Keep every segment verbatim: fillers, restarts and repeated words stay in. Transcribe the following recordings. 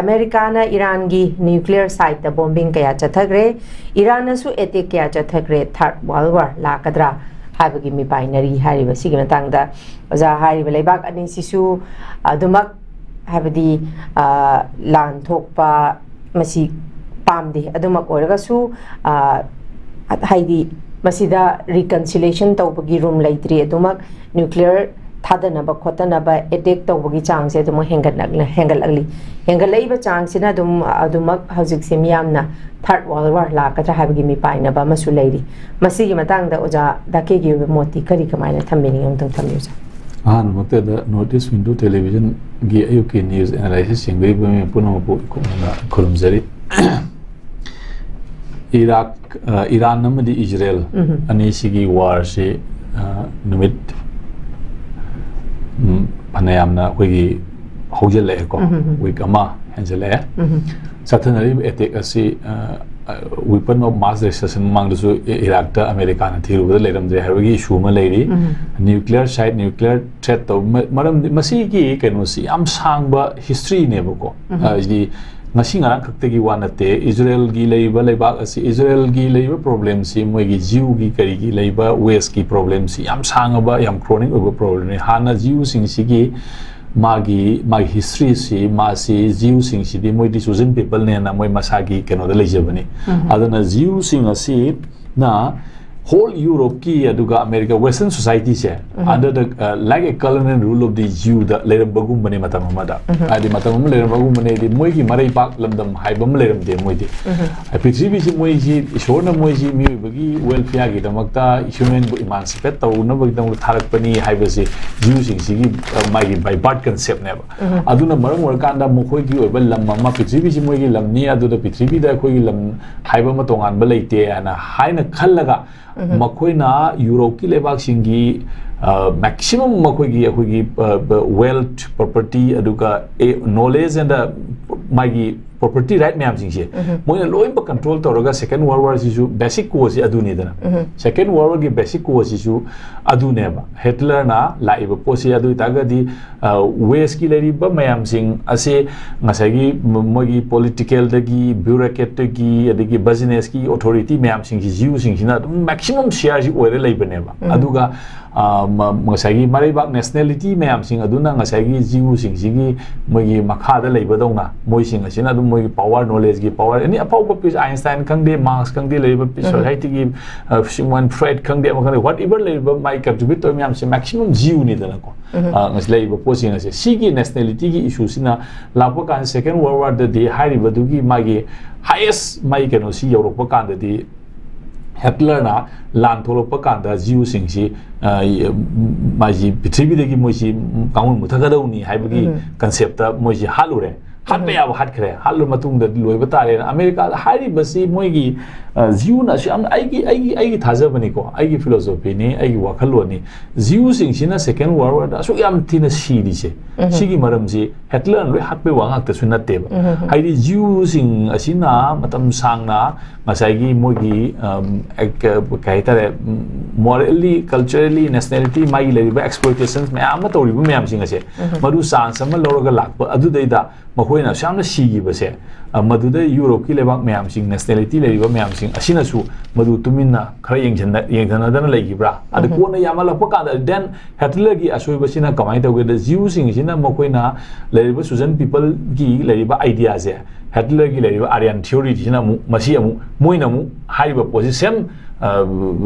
ꯑꯃꯦꯔꯤꯀꯥꯅ ꯏꯔꯥꯟꯒꯤ nuclear ꯁꯥꯏꯠꯇ bombing ꯀꯌꯥ ꯆꯠꯊꯈ꯭ꯔꯦ, ꯏꯔꯥꯟꯅꯁꯨ attack ꯀꯌꯥ ꯆꯠꯊꯈ꯭ꯔꯦ, ꯊꯥꯔꯠ ꯋꯥꯔꯜ ꯋꯥꯔ ꯂꯥꯛꯀꯗ꯭ꯔꯥ ꯍꯥꯏꯕꯒꯤ ꯃꯤꯄꯥꯏꯅꯔꯤ ꯍꯥꯏꯔꯤꯕ ꯁꯤꯒꯤ ꯃꯇꯥꯡꯗ꯫ ꯑꯣꯖꯥ, ꯍꯥꯏꯔꯤꯕ ꯂꯩꯕꯥꯛ ꯑꯅꯤꯁꯤꯁꯨ ꯑꯗꯨꯃꯛ, ꯍꯥꯏꯕꯗꯤ, ꯑ, ꯂꯥꯟ ꯊꯣꯛꯄ ꯃꯁꯤ ꯄꯥꯝꯗꯦ꯫ ꯑꯗꯨꯃꯛ ꯑꯣꯏꯔꯒꯁꯨ, ꯑ, ꯍꯥꯏꯗꯤ, ꯃꯁꯤꯗ ꯔꯤꯀꯟꯁꯤꯂꯦꯁꯟ ꯇꯧꯕꯒꯤ ꯔꯨꯝ ꯂꯩꯇ꯭ꯔꯤ꯫ ꯑꯗꯨꯃꯛ ꯅ꯭ꯌꯨꯀ꯭ꯂꯤꯌꯔ ꯊꯥꯗꯅꯕ ꯈꯣꯠꯇꯅꯕ, ꯑꯦꯇꯦꯛ ꯇꯧꯕꯒꯤ ꯆꯥꯡꯁꯦ ꯑꯗꯨꯃꯛ ꯍꯦꯟꯒꯠꯂꯛꯂ-, ꯍꯦꯟꯒꯠꯂꯛꯂꯤ꯫ ꯍꯦꯟꯒꯠꯂꯛꯏꯕ ꯆꯥꯡꯁꯤꯅ ꯑꯗꯨꯝ, ꯑꯗꯨꯃꯛ ꯍꯧꯖꯤꯛꯁꯦ ꯃꯤꯌꯥꯝꯅ ꯊꯥꯔꯠ ꯋꯥꯔꯜ ꯋꯥꯔ ꯂꯥꯛꯀꯗ꯭ꯔꯥ ꯍꯥꯏꯕꯒꯤ ꯃꯤꯄꯥꯏꯅꯕ ꯑꯃꯁꯨ ꯂꯩꯔꯤ꯫ ꯃꯁꯤꯒꯤ ꯃꯇꯥꯡꯗ ꯑꯣꯖꯥ ꯗꯥꯀꯦꯒꯤ ꯑꯣꯏꯕ ꯃꯣꯠꯇꯤ ꯀꯔꯤ, ꯀꯃꯥꯏꯅ ꯊꯝꯕꯤꯅꯤꯡꯉꯤ? ꯑꯃꯨꯛꯇꯪ ꯊꯝꯕꯤꯌꯨ, ꯑꯣꯖꯥ꯫ ꯑꯍꯥꯟꯕꯃꯛꯇꯗ North East Window Television-ꯒꯤ ꯑꯌꯨꯛꯀꯤ news analysis ꯌꯦꯡꯕꯤꯔꯤꯕ ꯃꯤꯑꯣꯏ ꯄꯨꯝꯅꯃꯛꯄꯨ ꯏꯈꯨꯠ ꯍꯟꯅ ꯈꯨꯔꯨꯝꯖꯔꯤ꯫ ꯏꯔꯥꯛ, ꯑ, ꯏꯔꯥꯟ ꯑꯃꯗꯤ ꯏꯖꯔꯦꯜ ꯎꯝꯍꯨꯝ꯫ ꯑꯅꯤꯁꯤꯒꯤ ꯋꯥꯔꯁꯤ, ꯑ, ꯅꯨꯃꯤꯠ, ꯎꯝ, ꯐꯅꯌꯥꯝꯅ ꯑꯩꯈꯣꯏꯒꯤ ꯍꯧꯖꯤꯜꯂꯛꯑꯦꯀꯣ, ꯎꯝꯍꯨꯝ꯫ ꯋꯤꯛ ꯑꯃ ꯍꯦꯟꯖꯜꯂꯛꯑꯦ꯫ ꯎꯝꯍꯨꯝ꯫ ꯆꯠꯊꯅꯔꯤꯕ ꯑꯦꯇꯦꯛ ꯑꯁꯤ, ꯑ, weapon of mass destruction, ꯃꯃꯥꯡꯗꯁꯨ ꯏ-, ꯏꯔꯥꯛꯇ ꯑꯃꯦꯔꯤꯀꯥꯅ ꯊꯤꯔꯨꯕꯗ ꯂꯩꯔꯝꯗ꯭ꯔꯦ ꯍꯥꯏꯕꯒꯤ issue ꯑꯃ ꯂꯩꯔꯤ꯫ ꯎꯝ꯫ Nuclear site, nuclear threat ꯇꯧꯕ ꯃ-, ꯃꯔꯝꯗꯤ ꯃꯁꯤꯒꯤ ꯀꯩꯅꯣꯁꯤ ꯌꯥꯝ ꯁꯥꯡꯕ history-ꯅꯦꯕꯀꯣ꯫ ꯎꯝ꯫ ꯍꯥꯏꯗꯤ ꯉꯁꯤ ꯉꯔꯥꯡ ꯈꯛꯇꯒꯤ ꯋꯥ ꯅꯠꯇꯦ꯫ ꯏꯖꯔꯦꯜꯒꯤ ꯂꯩꯔꯤꯕ ꯂꯩꯕꯥꯛ ꯑꯁꯤ, ꯏꯖꯔꯦꯜꯒꯤ ꯂꯩꯔꯤꯕ problem-ꯁꯤ, ꯃꯣꯏꯒꯤ Jew-ꯒꯤ ꯀꯔꯤꯒꯤ ꯂꯩꯕ West-ꯀꯤ problem-ꯁꯤ ꯌꯥꯝ ꯁꯥꯡꯉꯕ, ꯌꯥꯝ chronic ꯑꯣꯏꯕ problem-ꯅꯤ꯫ ꯍꯥꯟꯅ Jew-ꯁꯤꯡꯁꯤꯒꯤ ꯃꯥꯒꯤ, ꯃꯥꯒꯤ history-ꯁꯤ, ꯃꯥꯁꯤ Jew-ꯁꯤꯡꯁꯤꯗꯤ ꯃꯣꯏꯗꯤ chosen people-ꯅꯦꯅ ꯃꯣꯏ ꯃꯁꯥꯒꯤ ꯀꯩꯅꯣꯗ ꯂꯩꯖꯕꯅꯤ꯫ ꯎꯝ꯫ ꯑꯗꯨꯅ Jew-ꯁꯤꯡ ꯑꯁꯤꯅ whole Europe-ꯀꯤ, ꯑꯗꯨꯒ America, Western society-ꯁꯦ, um. Under the, uh, like a colonial rule of the Jew-ꯗ ꯂꯩꯔꯝꯕꯒꯨꯝꯕꯅꯦ ꯃꯇꯝ ꯑꯃꯗ꯫ ꯎꯝ꯫ ꯍꯥꯏꯗꯤ ꯃꯇꯝ ꯑꯃ ꯂꯩꯔꯝꯕꯒꯨꯝꯕꯅꯦ, ꯍꯥꯏꯗꯤ ꯃꯣꯏꯒꯤ ꯃꯔꯩꯕꯥꯛ ꯂꯝꯗꯝ ꯍꯥꯏꯕ ꯑꯃ ꯂꯩꯔꯝꯗꯦ ꯃꯣꯏꯗꯤ꯫ ꯎꯝ꯫ ꯄ꯭ꯔꯤꯊꯤꯕꯤꯁꯤ ꯃꯣꯏꯁꯤ ꯏꯁꯣꯔꯅ ꯃꯣꯏꯁꯤ ꯃꯤꯑꯣꯏꯕꯒꯤ welfare-ꯒꯤꯗꯃꯛꯇ, human-ꯕꯨ emancipate ꯇꯧꯅꯕꯒꯤꯗꯃꯛꯇ ꯊꯥꯔꯛꯄꯅꯤ ꯍꯥꯏꯕꯁꯤ Jew-ꯁꯤꯡꯁꯤꯒꯤ, ꯑ, ꯃꯥꯒꯤ by birth concept-ꯅꯦꯕ꯫ ꯎꯝ꯫ ꯑꯗꯨꯅ ꯃꯔꯝ ꯑꯣꯏꯔꯀꯥꯟꯗ ꯃꯈꯣꯏꯒꯤ ꯑꯣꯏꯕ ꯂꯝ ꯑꯃ, ꯄ꯭ꯔꯤꯊꯤꯕꯤꯁꯤ ꯃꯣꯏꯒꯤ ꯂꯝꯅꯤ, ꯑꯗꯨꯗ ꯄ꯭ꯔꯤꯊꯤꯕꯤꯗ ꯑꯩꯈꯣꯏꯒꯤ ꯂꯝ ꯍꯥꯏꯕ ꯑꯃ ꯇꯣꯉꯥꯟꯕ ꯂꯩꯇꯦ ꯍꯥꯏꯅ, ꯍꯥꯏꯅ ꯈꯜꯂꯒ, ꯎꯝ꯫ ꯃꯈꯣꯏꯅ ꯌꯨꯔꯣꯞꯀꯤ ꯂꯩꯕꯥꯛꯁꯤꯡꯒꯤ, ꯑ, maximum ꯃꯈꯣꯏꯒꯤ, ꯑꯩꯈꯣꯏꯒꯤ, ꯑ, wealth, property, ꯑꯗꯨꯒ, ꯑꯦ, knowledge and, ꯑ, ꯃꯥꯒꯤ property right ꯃꯌꯥꯝꯁꯤꯡꯁꯦ ꯃꯣꯏꯅ ꯂꯣꯏꯅꯃꯛ control ꯇꯧꯔꯒ Second World War ꯁꯤꯁꯨ basic cause ꯁꯤ ꯑꯗꯨꯅꯤꯗꯅ꯫ Second World War ꯒꯤ basic cause ꯁꯤꯁꯨ ꯑꯗꯨꯅꯦꯕ꯫ ꯍꯤꯠꯂꯔꯅ ꯂꯥꯛꯏꯕ ꯄꯣꯠꯁꯤ ꯑꯗꯨ ꯑꯣꯏꯇꯥꯔꯒꯗꯤ, ꯋꯦꯁꯀꯤ ꯂꯩꯔꯤꯕ ꯃꯌꯥꯝꯁꯤꯡ ꯑꯁꯦ ꯉꯁꯥꯏꯒꯤ ꯃ-, ꯃꯣꯏꯒꯤ political ꯗꯒꯤ, bureaucrat ꯇꯒꯤ, ꯑꯗꯒꯤ business ꯀꯤ authority ꯃꯌꯥꯝꯁꯤꯡꯁꯤ, ꯖꯤꯌꯨꯁꯤꯡꯁꯤꯅ ꯑꯗꯨꯝ maximum share ꯁꯤ ꯑꯣꯏꯔ ꯂꯩꯕꯅꯦꯕ꯫ ꯑꯗꯨꯒ ꯑ, ꯃ-, ꯉꯁꯥꯏꯒꯤ ꯃꯔꯩꯕꯥꯛ nationality ꯃꯌꯥꯝꯁꯤꯡ ꯑꯗꯨꯅ ꯉꯁꯥꯏꯒꯤ ꯖꯤꯌꯨꯁꯤꯡꯁꯤꯒꯤ ꯃꯣꯏꯒꯤ ꯃꯈꯥꯗ ꯂꯩꯕꯗꯧꯅ, ꯃꯣꯏꯁꯤꯡ ꯑꯁꯤꯅ ꯑꯗꯨꯝ ꯃꯣꯏꯒꯤ power, knowledge ꯒꯤ power, any ꯑꯐꯥꯎꯕ ꯄꯤꯁ, ꯑꯥꯏꯟꯁꯇꯥꯏꯟ ꯈꯪꯗꯦ, ꯃꯥꯔꯛꯁ ꯈꯪꯗꯦ, ꯂꯩꯔꯤꯕ ꯄꯤ-, society ꯒꯤ, ꯑ, ꯁꯤꯃꯣꯟ ꯐ꯭ꯔꯦꯗ ꯈꯪꯗꯦ, ꯑꯃ ꯈꯪꯗꯦ, whatever ꯂꯩꯔꯤꯕ ꯃꯥꯏ contribute ꯇꯧꯔꯤꯕ ꯃꯌꯥꯝꯁꯦ maximum ꯖꯤꯌꯨꯅꯤꯗꯅꯀꯣ꯫ ꯑ, ꯉꯁꯤ ꯂꯩꯔꯤꯕ ꯄꯣꯠꯁꯤꯡ ꯑꯁꯦ, ꯁꯤꯒꯤ nationality ꯒꯤ issue ꯁꯤꯅ ꯂꯥꯛꯄ ꯀꯥꯟꯗ, Second World War ꯗꯗꯤ ꯍꯥꯏꯔꯤꯕꯗꯨꯒꯤ ꯃꯥꯒꯤ highest ꯃꯥꯒꯤ ꯀꯩꯅꯣꯁꯤ ꯌꯧꯔꯛꯄ ꯀꯥꯟꯗꯗꯤ, ꯍꯤꯠꯂꯔꯅ ꯂꯥꯟ ꯊꯣꯛꯂꯛꯄ ꯀꯥꯟꯗ ꯖꯤꯌꯨꯁꯤꯡꯁꯤ, ꯑ, ꯃꯥꯁꯤ ꯄ꯭ꯔꯤꯊꯤꯕꯤꯗꯒꯤ ꯃꯣꯏꯁꯤ ꯀꯥꯡꯃꯨ ꯃꯨꯊꯛꯀꯗꯧꯅꯤ ꯍꯥꯏꯕꯒꯤ concept ꯇ ꯃꯣꯏꯁꯤ ꯍꯥꯠꯂꯨꯔꯦ꯫ ꯍꯥꯠꯄ ꯌꯥꯕ ꯍꯥꯠꯈ꯭ꯔꯦ꯫ ꯍꯥꯠꯂ ꯃꯇꯨꯡꯗ ꯂꯣꯏꯕ ꯇꯥꯔꯦꯅ ꯑꯃꯦꯔꯤꯀꯥꯗ ꯍꯥꯏꯔꯤꯕꯁꯤ ꯃꯣꯏꯒꯤ, ꯑ, ꯖꯤꯌꯨꯅ ꯑꯁꯨꯛ ꯌꯥꯝꯅ, ꯑꯩꯒꯤ, ꯑꯩꯒꯤ, ꯑꯩꯒꯤ ꯊꯥꯖꯕꯅꯤꯀꯣ, ꯑꯩꯒꯤ philosophy ꯅꯤ, ꯑꯩꯒꯤ ꯋꯥꯈꯜꯂꯣꯟꯅꯤ꯫ ꯖꯤꯌꯨꯁꯤꯡꯁꯤꯅ Second World War ꯗ ꯑꯁꯨꯛ ꯌꯥꯝ ꯊꯤꯅ ꯁꯤꯔꯤꯁꯦ, ꯁꯤꯒꯤ ꯃꯔꯝꯁꯤ ꯍꯤꯠꯂꯔꯅ ꯂꯣꯏ ꯍꯥꯠꯄꯩ ꯋꯥ ꯉꯥꯛꯇꯁꯨ ꯅꯠꯇꯦꯕ꯫ ꯍꯥꯏꯗꯤ ꯖꯤꯌꯨꯁꯤꯡ ꯑꯁꯤꯅ ꯃꯇꯝ ꯁꯥꯡꯅ ꯉꯁꯥꯏꯒꯤ ꯃꯣꯏꯒꯤ, ꯑꯝ, ꯑꯦꯛ-, ꯀ-, ꯀꯩ ꯍꯥꯏꯇꯥꯔꯦ, ꯎꯝ, morally, culturally, nationality, ꯃꯥꯒꯤ ꯂꯩꯔꯤꯕ exploitations ꯃꯌꯥꯝ ꯑꯃ ꯇꯧꯔꯤꯕ ꯃꯌꯥꯝꯁꯤꯡ ꯑꯁꯦ, ꯃꯗꯨ chance ꯑꯃ ꯂꯧꯔꯒ ꯂꯥꯛꯄ ꯑꯗꯨꯗꯩꯗ ꯃꯈꯣꯏꯅ ꯑꯁꯨꯛ ꯌꯥꯝꯅ ꯁꯤꯈꯤꯕꯁꯦ, ꯑ, ꯃꯗꯨꯗ ꯌꯨꯔꯣꯞꯀꯤ ꯂꯩꯕꯥꯛ ꯃꯌꯥꯝꯁꯤꯡ, nationality ꯂꯩꯔꯤꯕ ꯃꯌꯥꯝꯁꯤꯡ ꯑꯁꯤꯅꯁꯨ ꯃꯗꯨ ꯇꯨꯃꯤꯟꯅ ꯈꯔ ꯌꯦꯡꯁꯤꯟꯅ-, ꯌꯦꯡꯊꯅꯗꯅ ꯂꯩꯈꯤꯕ꯭ꯔꯥ? ꯑꯗ ꯀꯣꯟꯅ ꯌꯥꯝꯃꯜꯂꯛꯄ ꯀꯥꯟꯗ, then ꯍꯤꯠꯂꯔꯒꯤ ꯑꯁꯣꯏꯕꯁꯤꯅ ꯀꯃꯥꯏꯅ ꯇꯧꯒꯦꯗ, ꯖꯤꯌꯨꯁꯤꯡꯁꯤꯅ ꯃꯈꯣꯏꯅ ꯂꯩꯔꯤꯕ chosen people ꯒꯤ ꯂꯩꯔꯤꯕ idea ꯁꯦ, ꯍꯤꯠꯂꯔꯒꯤ ꯂꯩꯔꯤꯕ Aryan theory ꯁꯤꯅ ꯑꯃꯨꯛ, ꯃꯁꯤ ꯑꯃꯨꯛ, ꯃꯣꯏꯅ ꯑꯃꯨꯛ ꯍꯥꯏꯔꯤꯕ ꯄꯣꯠꯁꯤ same, ꯑ,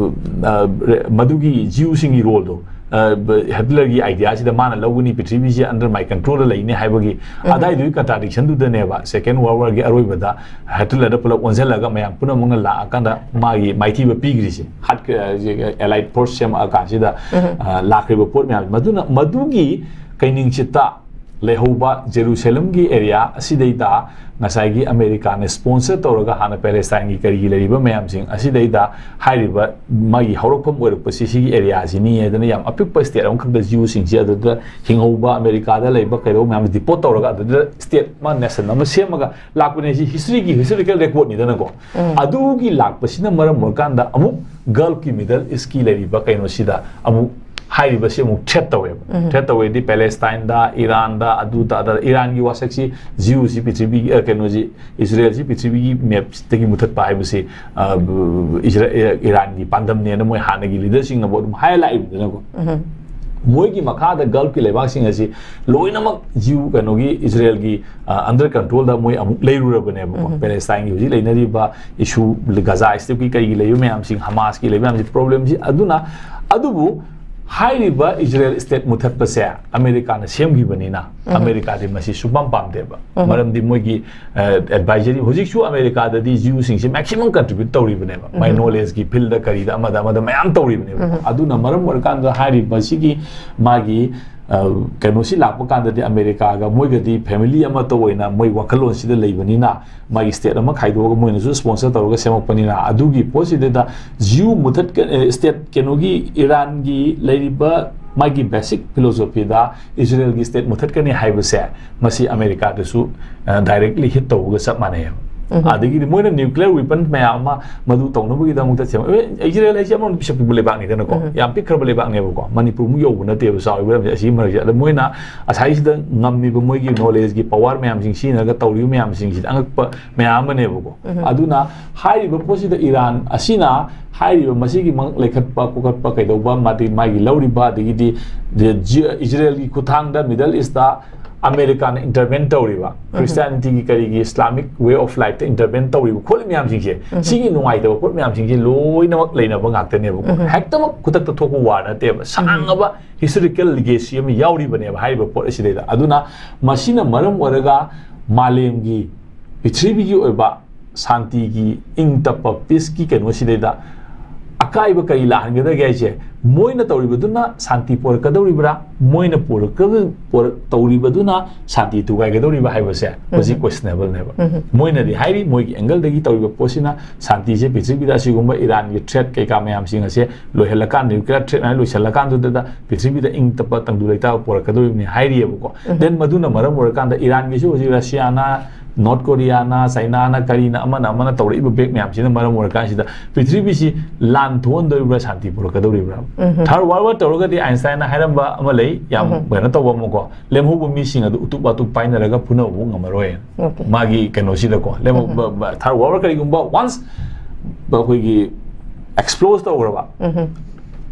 ꯑ, ꯃꯗꯨꯒꯤ ꯖꯤꯌꯨꯁꯤꯡꯒꯤ role ꯗꯣ, ꯑ, ꯍꯤꯠꯂꯔꯒꯤ idea ꯁꯤꯗ ꯃꯥꯅ ꯂꯧꯒꯅꯤ, ꯄ꯭ꯔꯤꯊꯤꯕꯤꯁꯦ under my control ꯗ ꯂꯩꯅꯤ ꯍꯥꯏꯕꯒꯤ ꯑꯗꯥꯏꯗꯨꯒꯤ contradiction ꯗꯨꯗꯅꯦꯕ Second World War ꯒꯤ ꯑꯔꯣꯏꯕꯗ ꯍꯤꯠꯂꯔꯗ ꯄꯨꯂꯞ ꯑꯣꯟꯁꯤꯜꯂꯒ ꯃꯌꯥꯝ ꯄꯨꯝꯅꯃꯛꯅ ꯂꯥꯛꯑꯀꯥꯟꯗ ꯃꯥꯒꯤ ꯃꯥꯏꯊꯤꯕ ꯄꯤꯈ꯭ꯔꯤꯁꯦ꯫ ꯍꯥꯠ-, ꯑ, Allied force ꯁꯦꯝꯃꯛꯑꯀꯥꯟꯁꯤꯗ, ꯑ, ꯂꯥꯛꯈ꯭ꯔꯤꯕ ꯄꯣꯠ ꯃꯌꯥꯝ꯫ ꯃꯗꯨꯅ, ꯃꯗꯨꯒꯤ ꯀꯩꯅꯤꯡꯆꯤꯠꯇ ꯂꯩꯍꯧꯕ ꯖꯦꯔꯨꯁꯂꯝꯒꯤ ꯑꯦꯔꯤꯌꯥ ꯑꯁꯤꯗꯩꯗ ꯉꯁꯥꯏꯒꯤ ꯑꯃꯦꯔꯤꯀꯥꯅ ꯁ꯭ꯄꯣꯟꯁꯔ ꯇꯧꯔꯒ ꯍꯥꯟꯅ ꯄꯦꯂꯦꯁꯇꯥꯏꯟꯒꯤ ꯀꯔꯤꯒꯤ ꯂꯩꯔꯤꯕ ꯃꯌꯥꯝꯁꯤꯡ ꯑꯁꯤꯗꯩꯗ ꯍꯥꯏꯔꯤꯕ ꯃꯥꯒꯤ ꯍꯧꯔꯛꯐꯝ ꯑꯣꯏꯔꯛꯄꯁꯤ ꯁꯤꯒꯤ ꯑꯦꯔꯤꯌꯥꯁꯤꯅꯤ ꯍꯥꯏꯗꯅ ꯌꯥꯝ ꯑꯄꯤꯛꯄ ꯁ꯭ꯇꯦꯠ ꯑꯃꯈꯛꯇ ꯖ꯭ꯌꯨꯁꯤꯡꯁꯤ ꯑꯗꯨꯗ ꯍꯤꯡꯍꯧꯕ ꯑꯃꯦꯔꯤꯀꯥꯗ ꯂꯩꯕ ꯀꯩꯗꯧꯕ ꯃꯌꯥꯝꯁꯤ ꯗꯤꯄꯣꯔꯠ ꯇꯧꯔꯒ ꯑꯗꯨꯗ ꯁ꯭ꯇꯦꯠ ꯑꯃ, ꯅꯦꯁꯟ ꯑꯃ ꯁꯦꯝꯃꯒ ꯂꯥꯛꯄꯅꯦ꯫ ꯁꯤ ꯍꯤꯁꯇ꯭ꯔꯤꯒꯤ, ꯍꯤꯁꯇꯣꯔꯤꯀꯦꯜ ꯔꯦꯀꯣꯔꯗꯅꯤꯗꯅꯀꯣ꯫ ꯑꯗꯨꯒꯤ ꯂꯥꯛꯄꯁꯤꯅ ꯃꯔꯝ ꯑꯣꯏꯔꯀꯥꯟꯗ ꯑꯃꯨꯛ ꯒꯜꯐꯀꯤ, ꯃꯤꯗꯜ ꯏꯁꯀꯤ ꯂꯩꯔꯤꯕ ꯀꯩꯅꯣꯁꯤꯗ ꯑꯃꯨꯛ ꯍꯥꯏꯔꯤꯕꯁꯤ ꯑꯃꯨꯛ ꯊ꯭ꯔꯦꯠ ꯇꯧꯋꯦꯕ꯫ ꯊ꯭ꯔꯦꯠ ꯇꯧꯋꯦꯗꯤ ꯄꯦꯂꯦꯁꯇꯥꯏꯟꯗ, ꯏꯔꯥꯟꯗ, ꯑꯗꯨꯗ, ꯑꯗ ꯏꯔꯥꯟꯒꯤ ꯋꯥꯁꯛꯁꯤ, ꯖ꯭ꯌꯨꯁꯤ ꯄ꯭ꯔꯤꯊꯤꯕꯤꯒꯤ, ꯑ, ꯀꯩꯅꯣꯁꯤ, ꯏꯁꯔꯦꯜꯁꯤ ꯄ꯭ꯔꯤꯊꯤꯕꯤꯒꯤ ꯃꯦꯞꯇꯒꯤ ꯃꯨꯊꯠꯄ ꯍꯥꯏꯕꯁꯤ, ꯑ, ꯏꯁꯔꯦ-, ꯏꯔꯥꯟꯒꯤ ꯄꯥꯟꯗꯝꯅꯦꯅ ꯃꯣꯏ ꯍꯥꯟꯅꯒꯤ ꯂꯤꯗꯔꯁꯤꯡꯅꯕꯨ ꯑꯗꯨꯝ ꯍꯥꯏꯔ ꯂꯥꯛꯏꯕꯅꯤꯅꯀꯣ꯫ ꯃꯣꯏꯒꯤ ꯃꯈꯥꯗ ꯒꯜꯐꯀꯤ ꯂꯩꯕꯥꯛꯁꯤꯡ ꯑꯁꯤ ꯂꯣꯏꯅꯃꯛ ꯖ꯭ꯌꯨ, ꯀꯩꯅꯣꯒꯤ, ꯏꯁꯔꯦꯜꯒꯤ, ꯑ, ꯑꯟꯗꯔ ꯀꯟꯇ꯭ꯔꯣꯜꯗ ꯃꯣꯏ ꯑꯃꯨꯛ ꯂꯩꯔꯨꯔꯕꯅꯦꯕꯀꯣ꯫ ꯄꯦꯂꯦꯁꯇꯥꯏꯟꯒꯤ ꯍꯧꯖꯤꯛ ꯂꯩꯅꯔꯤꯕ ꯏꯁꯨ, ꯒꯖꯥ ꯁ꯭ꯇ꯭ꯔꯤꯞꯀꯤ ꯀꯩꯒꯤ ꯂꯩꯕ ꯃꯌꯥꯝꯁꯤꯡ, ꯍꯃꯥꯁꯀꯤ ꯂꯩꯕ ꯃꯌꯥꯝꯁꯤ, ꯄ꯭ꯔꯣꯕ꯭ꯂꯦꯝꯁꯤ꯫ ꯑꯗꯨꯅ, ꯑꯗꯨꯕꯨ ꯍꯥꯏꯔꯤꯕ ꯏꯁꯔꯦꯜ ꯁ꯭ꯇꯦꯠ ꯃꯨꯊꯠꯄꯁꯦ ꯑꯃꯦꯔꯤꯀꯥꯅ ꯁꯦꯝꯈꯤꯕꯅꯤꯅ, ꯑꯃꯦꯔꯤꯀꯥꯗꯤ ꯃꯁꯤ ꯁꯨꯡꯄꯥꯝ ꯄꯥꯝꯗꯦꯕ꯫ ꯃꯔꯝꯗꯤ ꯃꯣꯏꯒꯤ, ꯑ, ꯑꯦꯗꯚꯥꯏꯖꯔꯤ, ꯍꯧꯖꯤꯛꯁꯨ ꯑꯃꯦꯔꯤꯀꯥꯗ ꯗꯤ ꯖ꯭ꯌꯨꯁꯤꯡꯁꯦ ꯃꯦꯛꯁꯤꯃꯝ ꯀꯟꯇ꯭ꯔꯤꯕ꯭ꯌꯨꯠ ꯇꯧꯔꯤꯕꯅꯦꯕ, ꯃꯥꯏ ꯅꯣꯂꯦꯖꯀꯤ ꯐꯤꯜꯗ ꯀꯔꯤꯗ ꯑꯃꯗ ꯑꯃꯗ ꯃꯌꯥꯝ ꯇꯧꯔꯤꯕꯅꯦꯕ꯫ ꯑꯗꯨꯅ ꯃꯔꯝ ꯑꯣꯏꯔꯀꯥꯟꯗ ꯍꯥꯏꯔꯤꯕꯁꯤꯒꯤ ꯃꯥꯒꯤ, ꯑ, ꯀꯩꯅꯣꯁꯤ ꯂꯥꯛꯄ ꯀꯥꯟꯗꯗꯤ ꯑꯃꯦꯔꯤꯀꯥꯒ ꯃꯣꯏꯒꯗꯤ ꯐꯦꯃꯤꯂꯤ ꯑꯃꯠꯇ ꯑꯣꯏꯅ ꯃꯣꯏ ꯋꯥꯈꯜꯂꯣꯟꯁꯤꯗ ꯂꯩꯕꯅꯤꯅ, ꯃꯥꯒꯤ ꯁ꯭ꯇꯦꯠ ꯑꯃ ꯈꯥꯏꯗꯣꯛꯑꯒ ꯃꯣꯏꯅꯁꯨ ꯁ꯭ꯄꯣꯟꯁꯔ ꯇꯧꯔꯒ ꯁꯦꯝꯃꯛꯄꯅꯤꯅ, ꯑꯗꯨꯒꯤ ꯄꯣꯠꯁꯤꯗꯩꯗ ꯖ꯭ꯌꯨ ꯃꯨꯊꯠꯀ-, ꯑꯦ, ꯁ꯭ꯇꯦꯠ ꯀꯩꯅꯣꯒꯤ ꯏꯔꯥꯟꯒꯤ ꯂꯩꯔꯤꯕ ꯃꯥꯒꯤ ꯕꯦꯁꯤꯛ ꯐꯤꯂꯣꯁꯣꯐꯤꯗ ꯏꯁꯔꯦꯜꯒꯤ ꯁ꯭ꯇꯦꯠ ꯃꯨꯊꯠꯀꯅꯤ ꯍꯥꯏꯕꯁꯦ, ꯃꯁꯤ ꯑꯃꯦꯔꯤꯀꯥꯗꯁꯨ, ꯑ, ꯗꯥꯏꯔꯦꯛꯂꯤ ꯍꯤꯠ ꯇꯧꯕꯒ ꯆꯞ ꯃꯥꯟꯅꯩꯌꯦꯕ꯫ ꯑꯗꯒꯤꯗꯤ ꯃꯣꯏꯅ ꯅ꯭ꯌꯨꯀ꯭ꯂꯤꯌꯔ ꯋꯤꯄꯟ ꯃꯌꯥꯝ ꯑꯃ ꯃꯗꯨ ꯇꯧꯅꯕꯒꯤꯗꯃꯛꯇ ꯁꯦꯝ-, ꯑꯦ, ꯏꯁꯔꯦꯜ ꯍꯥꯏꯁꯦ ꯑꯃꯔꯣꯝꯗ ꯄꯤꯁꯛ ꯄꯤꯛꯄ ꯂꯩꯕꯥꯛꯅꯤꯗꯅꯀꯣ, ꯌꯥꯝ ꯄꯤꯛꯈ꯭ꯔꯕ ꯂꯩꯕꯥꯛꯅꯦꯕꯀꯣ, ꯃꯅꯤꯄꯨꯔꯃꯨꯛ ꯌꯧꯕ ꯅꯠꯇꯦꯕ ꯆꯥꯎꯔꯤꯕ ꯂꯝꯁꯦ꯫ ꯑꯁꯤꯒꯤ ꯃꯔꯛꯁꯦ, ꯑꯗ ꯃꯣꯏꯅ ꯑꯁꯥꯏꯁꯤꯗ ꯉꯝꯃꯤꯕ ꯃꯣꯏꯒꯤ ꯅꯣꯂꯦꯖꯀꯤ ꯄꯋꯥꯔ ꯃꯌꯥꯝꯁꯤꯡ ꯁꯤꯖꯤꯟꯅꯔꯒ ꯇꯧꯔꯤꯕ ꯃꯌꯥꯝꯁꯤꯡꯁꯤꯗꯤ ꯑꯉꯛꯄ ꯃꯌꯥꯝ ꯑꯃꯅꯦꯕꯀꯣ꯫ ꯑꯗꯨꯅ ꯍꯥꯏꯔꯤꯕ ꯄꯣꯠꯁꯤꯗ ꯏꯔꯥꯟ ꯑꯁꯤꯅ ꯍꯥꯏꯔꯤꯕ ꯃꯁꯤꯒꯤ ꯃꯉꯛ ꯂꯩꯈꯠꯄ ꯈꯣꯀꯠꯄ ꯀꯩꯗꯧꯕ, ꯃꯥꯗꯤ ꯃꯥꯒꯤ ꯂꯧꯔꯤꯕ, ꯑꯗꯒꯤꯗꯤ ꯖꯤ-, ꯏꯁꯔꯦꯜꯒꯤ ꯈꯨꯠꯊꯥꯡꯗ ꯃꯤꯗꯜ ꯏꯁꯇ ꯑꯃꯦꯔꯤꯀꯥꯅ ꯏꯟꯇꯔꯚꯦꯟ ꯇꯧꯔꯤꯕ, ꯈ꯭ꯔꯤꯁꯇꯤꯌꯥꯅꯤꯇꯤꯒꯤ ꯀꯔꯤꯒꯤ ꯏꯁꯂꯥꯃꯤꯛ ꯋꯦ ꯑꯣꯐ ꯂꯥꯏꯐꯇ ꯏꯟꯇꯔꯚꯦꯟ ꯇꯧꯔꯤꯕ ꯈꯣꯠꯂꯤ ꯃꯌꯥꯝꯁꯤꯡꯁꯦ, ꯁꯤꯒꯤ ꯅꯨꯡꯉꯥꯏꯇꯕ ꯄꯣꯠ ꯃꯌꯥꯝꯁꯤꯡꯁꯦ ꯂꯣꯏꯅꯃꯛ ꯂꯩꯅꯕ ꯉꯥꯛꯇꯅꯦꯕꯀꯣ꯫ ꯍꯦꯛꯇꯃꯛ ꯈꯨꯗꯛꯇ ꯊꯣꯛꯄ ꯋꯥꯔ ꯅꯠꯇꯦꯕ, ꯁꯥꯡꯉꯕ ꯍꯤꯁꯇꯣꯔꯤꯀꯦꯜ ꯂꯤꯒꯦꯁꯤ ꯑꯃ ꯌꯥꯎꯔꯤꯕꯅꯦꯕ ꯍꯥꯏꯔꯤꯕ ꯄꯣꯠ ꯑꯁꯤꯗꯩꯗ꯫ ꯑꯗꯨꯅ ꯃꯁꯤꯅ ꯃꯔꯝ ꯑꯣꯏꯔꯒ ꯃꯥꯂꯦꯝꯒꯤ, ꯄ꯭ꯔꯤꯊꯤꯕꯤꯒꯤ ꯑꯣꯏꯕ ꯁꯥꯟꯇꯤꯒꯤ, ꯏꯪ ꯇꯞꯄ, ꯄꯤꯁꯀꯤ ꯀꯩꯅꯣꯁꯤꯗꯩꯗ ꯑꯀꯥꯏꯕ ꯀꯔꯤ ꯂꯥꯛꯍꯟꯒꯗꯒꯦ ꯍꯥꯏꯁꯦ, ꯃꯣꯏꯅ ꯇꯧꯔꯤꯕꯗꯨꯅ ꯁꯥꯟꯇꯤ ꯄꯣꯔꯛꯀꯗꯧꯔꯤꯕ꯭ꯔꯥ, ꯃꯣꯏꯅ ꯄꯣꯔꯛꯀ-, ꯄꯣꯔꯛ-, ꯇꯧꯔꯤꯕꯗꯨꯅ ꯁꯥꯟꯇꯤ ꯊꯨꯒꯥꯏꯒꯗꯧꯔꯤꯕ꯭ꯔꯥ ꯍꯥꯏꯕꯁꯦ ꯍꯧꯖꯤꯛ questionable ꯅꯦꯕ꯫ ꯃꯣꯏꯅꯗꯤ ꯍꯥꯏꯔꯤ, ꯃꯣꯏꯒꯤ angle ꯗꯒꯤ ꯇꯧꯔꯤꯕ ꯄꯣꯠꯁꯤꯅ ꯁꯥꯟꯇꯤꯁꯦ ꯄ꯭ꯔꯤꯊꯤꯕꯤꯗ ꯑꯁꯤꯒꯨꯝꯕ ꯏꯔꯥꯟꯒꯤ threat ꯀꯩꯀꯥ ꯃꯌꯥꯝꯁꯤꯡ ꯑꯁꯦ ꯂꯣꯏꯍꯜꯂꯀꯥꯟꯗ, nuclear threat ꯃꯌꯥꯝ ꯂꯣꯏꯁꯤꯜꯂꯀꯥꯟꯗꯨꯗ ꯄ꯭ꯔꯤꯊꯤꯕꯤꯗ ꯏꯪ ꯇꯞꯄ ꯇꯪꯗꯨ ꯂꯩꯇꯥꯕ ꯄꯣꯔꯛꯀꯗꯧꯔꯤꯕꯅꯤ ꯍꯥꯏꯔꯤꯑꯕꯀꯣ꯫ Then ꯃꯗꯨꯅ ꯃꯔꯝ ꯑꯣꯏꯔꯀꯥꯟꯗ ꯏꯔꯥꯟꯒꯤꯁꯨ ꯍꯧꯖꯤꯛ ꯔꯁꯤꯌꯥꯅ, ꯅꯣꯔꯠ ꯀꯣꯔꯤꯌꯥꯅ, ꯆꯥꯏꯅꯥꯅ, ꯀꯔꯤꯅ, ꯑꯃꯅ ꯑꯃꯅ ꯇꯧꯔꯛꯏꯕ ꯕꯦꯛ ꯃꯌꯥꯝꯁꯤꯅ ꯃꯔꯝ ꯑꯣꯏꯔꯀꯥꯟꯁꯤꯗ ꯄ꯭ꯔꯤꯊꯤꯕꯤꯁꯤ ꯂꯥꯟ ꯊꯣꯛꯍꯟꯗꯧꯔꯤꯕ꯭ꯔꯥ, ꯁꯥꯟꯇꯤ ꯄꯨꯔꯛꯀꯗꯧꯔꯤꯕ꯭ꯔꯥ? Third World War ꯇꯧꯔꯒꯗꯤ ꯑꯥꯏꯟꯁꯇꯥꯏꯟꯅ ꯍꯥꯏꯔꯝꯕ ꯑꯃ ꯂꯩ, ꯌꯥꯝ ꯀꯩꯅꯣ ꯇꯧꯕ ꯑꯃꯀꯣ, ꯂꯦꯝꯍꯧꯕ ꯃꯤꯁꯤꯡ ꯑꯗꯨ ꯎꯇꯨꯞ ꯋꯥꯇꯨꯞ ꯄꯥꯏꯅꯔꯒ ꯐꯨꯅꯕ ꯉꯝꯃꯔꯣꯏ꯫ ꯃꯥꯒꯤ ꯀꯩꯅꯣꯁꯤꯗꯀꯣ, ꯂꯦꯝꯍꯧꯕ, ꯊꯥꯔ ꯋꯥꯔ ꯀꯔꯤꯒꯨꯝꯕ ꯋꯥꯟꯁ ꯑꯩꯈꯣꯏꯒꯤ ꯑꯦꯛꯁꯄ꯭ꯂꯣꯁ ꯇꯧꯈ꯭ꯔꯕ,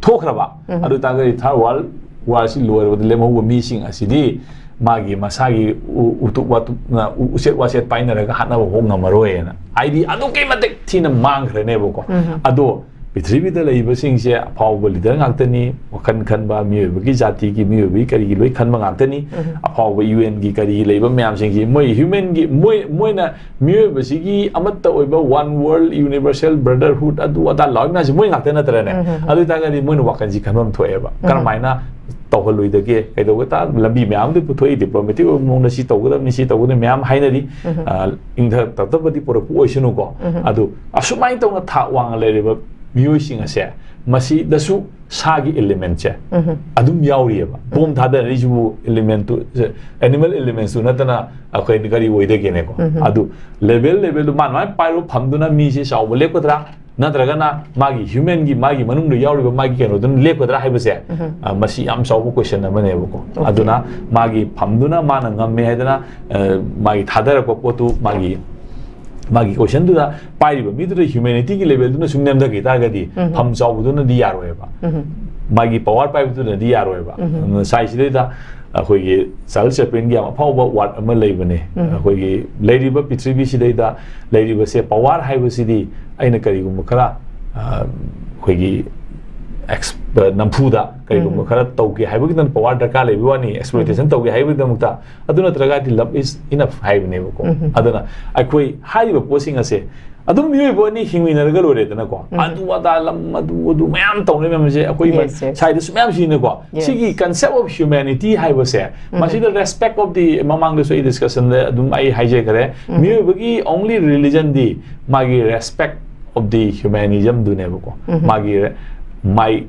ꯊꯣꯛꯈ꯭ꯔꯕ, ꯑꯗꯨ ꯑꯣꯏꯇꯥꯔꯒꯗꯤ ꯊꯥꯔ ꯋꯥꯔꯜ ꯋꯥꯔꯁꯤ ꯂꯣꯏꯔꯕꯗ ꯂꯦꯝꯍꯧꯕ ꯃꯤꯁꯤꯡ ꯑꯁꯤꯗꯤ ꯃꯥꯒꯤ ꯃꯁꯥꯒꯤ ꯎ-, ꯎꯇꯨꯞ ꯋꯥꯇꯨꯞꯅ ꯎ-, ꯎꯆꯦꯠ ꯋꯥꯆꯦꯠ ꯄꯥꯏꯅꯔꯒ ꯍꯥꯠꯅꯕ ꯐꯥꯎ ꯉꯝꯃꯔꯣꯏꯅ, ꯍꯥꯏꯗꯤ ꯑꯗꯨꯛꯀꯤ ꯃꯇꯤꯛ ꯊꯤꯅ ꯃꯥꯡꯈ꯭ꯔꯅꯦꯕꯀꯣ꯫ ꯑꯗꯣ ꯄ꯭ꯔꯤꯊꯤꯕꯤꯗ ꯂꯩꯔꯤꯕꯁꯤꯡꯁꯦ ꯑꯐꯥꯎꯕ ꯂꯤꯗꯔ ꯉꯥꯛꯇꯅꯤ, ꯋꯥꯈꯜ ꯈꯟꯕ, ꯃꯤꯑꯣꯏꯕꯒꯤ ꯖꯥꯇꯤꯒꯤ, ꯃꯤꯑꯣꯏꯕꯒꯤ ꯀꯔꯤꯒꯤ ꯂꯣꯏ ꯈꯟꯕ ꯉꯥꯛꯇꯅꯤ꯫ ꯑꯐꯥꯎꯕ ꯌꯨ ꯑꯦꯟꯒꯤ ꯀꯔꯤꯒꯤ ꯂꯩꯕ ꯃꯌꯥꯝꯁꯤꯡꯁꯤ ꯃꯣꯏ ꯍ꯭ꯌꯨꯃꯦꯟꯒꯤ, ꯃꯣꯏ, ꯃꯣꯏꯅ ꯃꯤꯑꯣꯏꯕꯁꯤꯒꯤ ꯑꯃꯠꯇ ꯑꯣꯏꯕ one world universal brotherhood ꯑꯗꯨ ꯑꯗꯥ ꯂꯥꯎꯔꯤ ꯃꯌꯥꯝꯁꯦ ꯃꯣꯏ ꯉꯥꯛꯇ ꯅꯠꯇ꯭ꯔꯅꯦ? ꯑꯗꯨ ꯑꯣꯏꯇꯥꯔꯒꯗꯤ ꯃꯣꯏꯅ ꯋꯥꯈꯜꯁꯤ ꯈꯟꯐꯝ ꯊꯣꯛꯑꯦꯕ꯫ ꯀꯔꯝꯍꯥꯏꯅ ꯇꯧꯍꯜꯂꯣꯏꯗꯒꯦ? ꯀꯩꯗꯧꯕ ꯇꯥ-, ꯂꯝꯕꯤ ꯃꯌꯥꯝꯗꯤ ꯄꯨꯊꯣꯛꯏ, ꯗꯤꯄ꯭ꯂꯣꯃꯦꯇꯤꯛ ꯑꯣꯏꯕ ꯃꯑꯣꯡꯗ ꯁꯤ ꯇꯧꯒꯗꯕꯅꯤ, ꯁꯤ ꯇꯧꯒꯗꯕꯅꯤ ꯃꯌꯥꯝ ꯍꯥꯏꯅꯔꯤ꯫ ꯑ, ꯏꯪꯊ ꯇꯞꯇꯕꯗꯤ ꯄꯨꯔꯛꯄ ꯑꯣꯏꯁꯅꯨꯀꯣ꯫ ꯑꯗꯨ ꯑꯁꯨꯃꯥꯏꯅ ꯇꯧꯅ ꯊꯥꯛ ꯋꯥꯡꯅ ꯂꯩꯔꯤꯕ ꯃꯤꯑꯣꯏꯁꯤꯡ ꯑꯁꯦ ꯃꯁꯤꯗꯁꯨ ꯁꯥꯒꯤ ꯏꯂꯤꯃꯦꯟꯁꯦ ꯑꯗꯨꯝ ꯌꯥꯎꯔꯤꯑꯕ꯫ ꯕꯣꯝ ꯊꯥꯗꯔꯛꯏꯁꯤꯕꯨ ꯏꯂꯤꯃꯦꯟꯇꯨ, ꯑꯦꯅꯤꯃꯦꯜ ꯏꯂꯤꯃꯦꯟꯁꯇꯨ ꯅꯠꯇꯅ ꯑꯩꯈꯣꯏ ꯀꯔꯤ ꯑꯣꯏꯗꯒꯦꯅꯦꯀꯣ? ꯑꯗꯨ ꯂꯦꯚꯦꯜ, ꯂꯦꯚꯦꯜꯗꯨ ꯃꯥꯅ ꯃꯥꯅ ꯄꯥꯏꯔꯨꯕ ꯐꯝꯗꯨꯅ ꯃꯤꯁꯦ ꯆꯥꯎꯕ ꯂꯦꯞꯀꯗ꯭ꯔꯥ? ꯅꯠꯇ꯭ꯔꯒꯅ ꯃꯥꯒꯤ ꯍ꯭ꯌꯨꯃꯦꯟꯒꯤ, ꯃꯥꯒꯤ ꯃꯅꯨꯡꯗ ꯌꯥꯎꯔꯤꯕ ꯃꯥꯒꯤ ꯀꯩꯅꯣꯗꯨꯅ ꯂꯦꯞꯀꯗ꯭ꯔꯥ ꯍꯥꯏꯕꯁꯦ, ꯑ, ꯃꯁꯤ ꯌꯥꯝ ꯆꯥꯎꯕ ꯀꯣꯏꯁꯟ ꯑꯃꯅꯦꯕꯀꯣ꯫ ꯑꯗꯨꯅ ꯃꯥꯒꯤ ꯐꯝꯗꯨꯅ ꯃꯥꯅ ꯉꯝꯃꯦ ꯍꯥꯏꯗꯅ, ꯑ, ꯃꯥꯒꯤ ꯊꯥꯗꯔꯛꯄ ꯄꯣꯠꯇꯨ, ꯃꯥꯒꯤ, ꯃꯥꯒꯤ ꯀꯣꯏꯁꯟꯗꯨꯗ ꯄꯥꯏꯔꯤꯕ ꯃꯤꯗꯨꯗ ꯍ꯭ꯌꯨꯃꯦꯅꯤꯇꯤꯒꯤ ꯂꯦꯚꯦꯜꯗꯨꯅ ꯁꯨꯝ ꯅꯦꯝꯊꯈꯤ ꯇꯥꯔꯒꯗꯤ ꯐꯝ ꯆꯥꯎꯕꯗꯨꯅꯗꯤ ꯌꯥꯔꯣꯏꯕ꯫ ꯃꯥꯒꯤ ꯄꯋꯥꯔ ꯄꯥꯏꯕꯗꯨꯅꯗꯤ ꯌꯥꯔꯣꯏꯕ꯫ ꯑꯗꯨꯅ ꯁꯥꯏꯁꯤꯗꯩꯗ ꯑꯩꯈꯣꯏꯒꯤ ꯆꯥꯔꯜꯁ ꯆꯦꯄ꯭ꯂꯤꯟꯒꯤ ꯌꯥꯝ ꯑꯐꯥꯎꯕ ꯋꯥꯔꯗ ꯑꯃ ꯂꯩꯕꯅꯦ꯫ ꯑꯩꯈꯣꯏꯒꯤ ꯂꯩꯔꯤꯕ ꯄ꯭ꯔꯤꯊꯤꯕꯤꯁꯤꯗꯩꯗ ꯂꯩꯔꯤꯕꯁꯦ, ꯄꯋꯥꯔ ꯍꯥꯏꯕꯁꯤꯗꯤ ꯑꯩꯅ ꯀꯔꯤꯒꯨꯝꯕ ꯈꯔ, ꯑ, ꯑꯩꯈꯣꯏꯒꯤ ꯑꯦꯛꯁ-, ꯑ, ꯅꯝꯐꯨꯗ ꯀꯔꯤꯒꯨꯝꯕ ꯈꯔ ꯇꯧꯒꯦ ꯍꯥꯏꯕꯒꯤ ꯄꯋꯥꯔ ꯗꯔꯀꯥꯔ ꯂꯩꯕꯒꯤ ꯋꯥꯅꯤ, ꯑꯦꯛꯁꯄ꯭ꯂꯣꯏꯇꯦꯁꯟ ꯇꯧꯒꯦ ꯍꯥꯏꯕꯒꯤꯗꯃꯛꯇ꯫ ꯑꯗꯨ ꯅꯠꯇ꯭ꯔꯒꯗꯤ love is enough ꯍꯥꯏꯕꯅꯦꯕꯀꯣ꯫ ꯑꯗꯨꯅ ꯑꯩꯈꯣꯏ ꯍꯥꯏꯔꯤꯕ ꯄꯣꯠꯁꯤꯡ ꯑꯁꯦ ꯑꯗꯨꯝ ꯃꯤꯑꯣꯏꯕ ꯑꯅꯤ ꯍꯤꯡꯃꯤꯟꯅꯔꯒ ꯂꯣꯏꯔꯦꯗꯅꯀꯣ꯫ ꯑꯗꯨ ꯑꯗꯥ, ꯂꯝ ꯑꯗꯨ ꯑꯗꯨ ꯃꯌꯥꯝ ꯇꯧꯅꯩ ꯃꯌꯥꯝꯁꯦ ꯑꯩꯈꯣꯏ ꯃ- Yes, yes. ꯁ꯭ꯋꯥꯏꯗꯁꯨ ꯃꯌꯥꯝ ꯁꯤꯖꯤꯟꯅꯩꯀꯣ꯫ Yes. ꯁꯤꯒꯤ concept of humanity ꯍꯥꯏꯕꯁꯦ, ꯃꯁꯤꯗ respect of the, ꯃꯃꯥꯡꯗꯁꯨ ꯑꯩ discussion ꯗ ꯑꯗꯨꯝ ꯑꯩ ꯍꯥꯏꯖꯈ꯭ꯔꯦ, ꯃꯤꯑꯣꯏꯕꯒꯤ only religion ꯗꯤ ꯃꯥꯒꯤ respect of the humanism ꯗꯨꯅꯦꯕꯀꯣ꯫ ꯃꯥꯒꯤ ꯔꯦ- my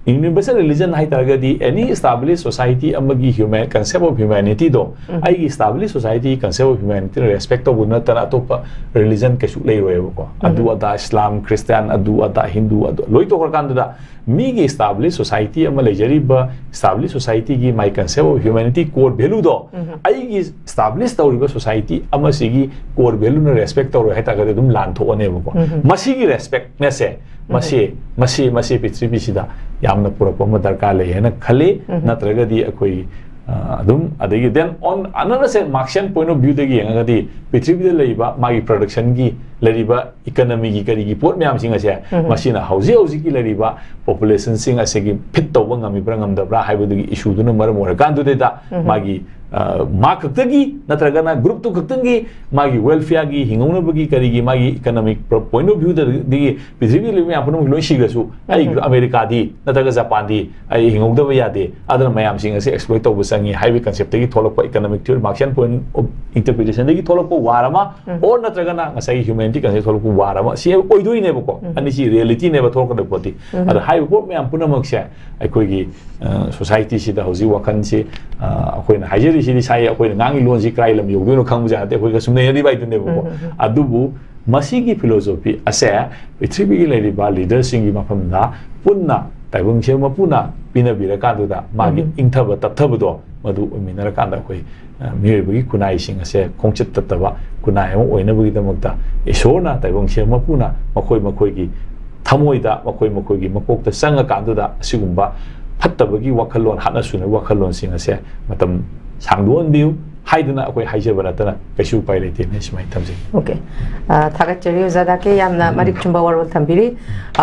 universal religion ꯍꯥꯏ ꯇꯥꯔꯒꯗꯤ any established society ꯑꯃꯒꯤ human concept of humanity ꯗꯣ, ꯑꯩꯒꯤ established society concept of humanity ꯅ respect ꯇꯧꯕ ꯅꯠꯇꯅ ꯑꯇꯣꯞꯄ religion ꯀꯩꯁꯨ ꯂꯩꯔꯣꯏꯕꯀꯣ꯫ ꯑꯗꯨ ꯑꯗꯥ, ꯏꯁꯂꯥꯝ, ꯈ꯭ꯔꯤꯁꯇꯤꯌꯥꯟ, ꯑꯗꯨ ꯑꯗꯥ, ꯍꯤꯟꯗꯨ, ꯑꯗꯨ ꯂꯣꯏ ꯇꯣꯛꯈ꯭ꯔꯀꯥꯟꯗꯨꯗ, ꯃꯤꯒꯤ established society ꯑꯃ ꯂꯩꯖꯔꯤꯕ established society ꯒꯤ my concept of humanity, core value ꯗꯣ ꯑꯩꯒꯤ establish ꯇꯧꯔꯤꯕ society ꯑꯃꯁꯤꯒꯤ core value ꯅ respect ꯇꯧꯔꯣꯏ ꯍꯥꯏꯇꯥꯔꯒꯗꯤ ꯑꯗꯨꯝ ꯂꯥꯟ ꯊꯣꯛꯑꯅꯦꯕꯀꯣ꯫ ꯃꯁꯤꯒꯤ respect ꯅꯦꯁꯁꯦ, ꯃꯁꯤ ꯃꯁꯤ ꯃꯁꯤ ꯄ꯭ꯔꯤꯊꯤꯕꯤꯁꯤꯗ ꯌꯥꯝꯅ ꯄꯨꯔꯛꯄ ꯑꯃ ꯗꯔꯀꯥꯔ ꯂꯩ ꯍꯥꯏꯅ ꯈꯜꯂꯤ꯫ ꯅꯠꯇ꯭ꯔꯒꯗꯤ ꯑꯩꯈꯣꯏ, ꯑ, ꯑꯗꯨꯝ, ꯑꯗꯒꯤ then on another side, Marxian point of view ꯗꯒꯤ ꯌꯦꯡꯉꯒꯗꯤ ꯄ꯭ꯔꯤꯊꯤꯕꯤꯗ ꯂꯩꯔꯤꯕ ꯃꯥꯒꯤ production ꯒꯤ ꯂꯩꯔꯤꯕ economy ꯒꯤ ꯀꯔꯤꯒꯤ ꯄꯣꯠ ꯃꯌꯥꯝꯁꯤꯡ ꯑꯁꯦ, ꯃꯁꯤꯅ ꯍꯧꯖꯤꯛ ꯍꯧꯖꯤꯛꯀꯤ ꯂꯩꯔꯤꯕ population ꯁꯤꯡ ꯑꯁꯤꯒꯤ fit ꯇꯧꯕ ꯉꯝꯃꯤꯕ꯭ꯔꯥ ꯉꯝꯗꯕ꯭ꯔꯥ ꯍꯥꯏꯕꯗꯨꯒꯤ issue ꯗꯨꯅ ꯃꯔꯝ ꯑꯣꯏꯔꯀꯥꯟꯗꯨꯗꯩꯗ ꯃꯥꯒꯤ, ꯑ, ꯃꯥ ꯈꯛꯇꯒꯤ ꯅꯠꯇ꯭ꯔꯒꯅ group ꯇꯨ ꯈꯛꯇꯪꯒꯤ ꯃꯥꯒꯤ welfare ꯒꯤ, ꯍꯤꯡꯍꯧꯅꯕꯒꯤ, ꯀꯔꯤꯒꯤ, ꯃꯥꯒꯤ economic point of view ꯗꯒꯤ ꯄ꯭ꯔꯤꯊꯤꯕꯤꯒꯤ ꯂꯩꯕ ꯃꯌꯥꯝ ꯄꯨꯝꯅꯃꯛ ꯂꯣꯏ ꯁꯤꯈ꯭ꯔꯁꯨ, ꯑꯩ ꯑꯃꯦꯔꯤꯀꯥꯗꯤ ꯅꯠꯇ꯭ꯔꯒ ꯖꯄꯥꯟꯗꯤ ꯑꯩ ꯍꯤꯡꯍꯧꯗꯕ ꯌꯥꯗꯦ, ꯑꯗꯨꯅ ꯃꯌꯥꯝꯁꯤꯡ ꯑꯁꯤ exploit ꯇꯧꯕ ꯆꯪꯉꯤ ꯍꯥꯏꯕꯒꯤ concept ꯇꯒꯤ ꯊꯣꯛꯂꯛꯄ economic theory, Marxian point of interpretation ꯗꯒꯤ ꯊꯣꯛꯂꯛꯄ war ꯑꯃ, or ꯅꯠꯇ꯭ꯔꯒꯅ ꯉꯁꯥꯏꯒꯤ humanity concept ꯊꯣꯛꯂꯛꯄ war ꯑꯃ, ꯁꯤ ꯑꯣꯏꯗꯣꯏꯅꯦꯕꯀꯣ꯫ ꯑꯅꯤꯁꯤ reality ꯅꯦꯕ ꯊꯣꯛꯂꯛꯀꯗꯕ ꯄꯣꯠꯇꯤ꯫ ꯑꯗ ꯍꯥꯏꯔꯤꯕ ꯄꯣꯠ ꯃꯌꯥꯝ ꯄꯨꯝꯅꯃꯛꯁꯦ ꯑꯩꯈꯣꯏꯒꯤ, ꯑ, society ꯁꯤꯗ ꯍꯧꯖꯤꯛ ꯋꯥꯈꯜꯁꯤ, ꯑ, ꯑꯩꯈꯣꯏꯅ ꯍꯥꯏꯖꯔꯤꯁꯤꯗꯤ ꯁꯥꯏ, ꯑꯩꯈꯣꯏꯅ ꯉꯥꯡꯉꯤ ꯂꯣꯟꯁꯤ ꯀꯔꯥꯏ ꯂꯝ ꯌꯧꯗꯣꯏꯅꯣ ꯈꯪꯕꯖꯥꯠ ꯅꯠꯇꯦ, ꯑꯩꯈꯣꯏꯒ ꯁꯨꯝ ꯅꯩꯅꯔꯤꯕ ꯍꯥꯏꯗꯨꯅꯦꯕꯀꯣ꯫ ꯑꯗꯨꯕꯨ ꯃꯁꯤꯒꯤ philosophy ꯑꯁꯦ ꯄ꯭ꯔꯤꯊꯤꯕꯤꯒꯤ ꯂꯩꯔꯤꯕ leader ꯁꯤꯡꯒꯤ ꯃꯐꯝꯗ ꯄꯨꯟꯅ ꯇꯥꯏꯕꯪ ꯁꯦꯝꯕ ꯃꯄꯨꯅ ꯄꯤꯅꯕꯤꯔꯀꯥꯟꯗꯨꯗ ꯃꯥꯒꯤ ꯏꯪꯊꯕ ꯇꯞꯊꯕꯗꯣ ꯃꯗꯨ ꯑꯣꯏꯃꯤꯟꯅꯔꯀꯥꯟꯗ ꯑꯩꯈꯣꯏ, ꯑ, ꯃꯤꯑꯣꯏꯕꯒꯤ ꯈꯨꯟꯅꯥꯏꯁꯤꯡ ꯑꯁꯦ ꯈꯣꯡꯆꯠ ꯇꯠꯇꯕ ꯈꯨꯟꯅꯥꯏ ꯑꯃ ꯑꯣꯏꯅꯕꯒꯤꯗꯃꯛꯇ ꯏꯁꯣꯔꯅ ꯇꯥꯏꯕꯪ ꯁꯦꯝꯕ ꯃꯄꯨꯅ ꯃꯈꯣꯏ ꯃꯈꯣꯏꯒꯤ ꯊꯃꯣꯏꯗ, ꯃꯈꯣꯏ ꯃꯈꯣꯏꯒꯤ ꯃꯀꯣꯛꯇ ꯆꯪꯉꯀꯥꯟꯗꯨꯗ ꯑꯁꯤꯒꯨꯝꯕ ꯐꯠꯇꯕꯒꯤ ꯋꯥꯈꯜꯂꯣꯟ, ꯍꯥꯠꯅ ꯁꯨꯅꯕ ꯋꯥꯈꯜꯂꯣꯟꯁꯤꯡ ꯑꯁꯦ ꯃꯇꯝ ꯁꯥꯡꯗꯣꯛꯍꯟꯕꯤꯌꯨ ꯍꯥꯏꯗꯨꯅ ꯑꯩꯈꯣꯏ ꯍꯥꯏꯖꯕ ꯅꯠꯇꯅ ꯀꯩꯁꯨ ꯎꯄꯥꯏ ꯂꯩꯇꯦꯅ ꯁꯨꯃꯥꯏꯅ ꯊꯝꯖꯒꯦ꯫ Okay. ꯑ, ꯊꯥꯒꯠꯆꯔꯤ ꯑꯣꯖꯥ ꯗꯥꯀꯦ, ꯌꯥꯝꯅ ꯃꯔꯤꯛ ꯆꯨꯝꯕ ꯋꯥꯔꯣꯜ ꯊꯝꯕꯤꯔꯤ꯫